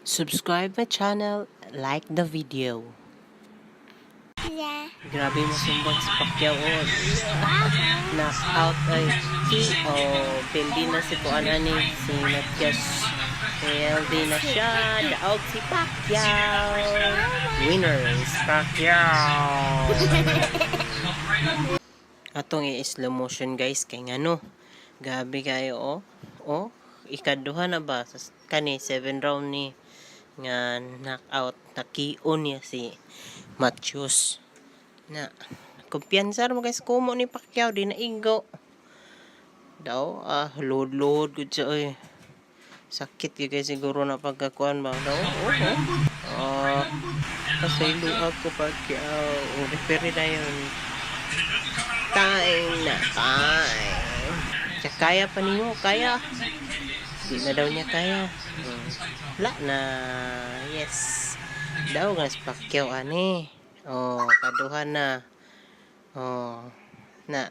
Subscribe my channel, like the video. Yeah. Grabe mo sumbag si Pacquiao, oh. Knockout ay KO. Pindi na si kuan ani si Matias. LD na siya. Daog si Pacquiao. Winner is Pacquiao. Atong i-slow motion, guys, kay ngano. Grabe kayo, oh. Oh, ikaduha na ba sa kani 7 round ni nga knockout na KO niya si Matthews. Na kumpiyansa mo, guys, kumo ni Pacquiao di na igo. Daw ah luhod-luhod gud siya oy. Sakit gyud kay siguro na pagkakuan ba. Daw oh. Ah, pasaylo ako, Pacquiao. Oh, referee na yun. Time na time. Siya kaya pa nimo, kaya. Di na daw niya kaya. Wala na. Yes. Daw nga si Pacquiao ani. Oh, kaduha na. Oh. Na.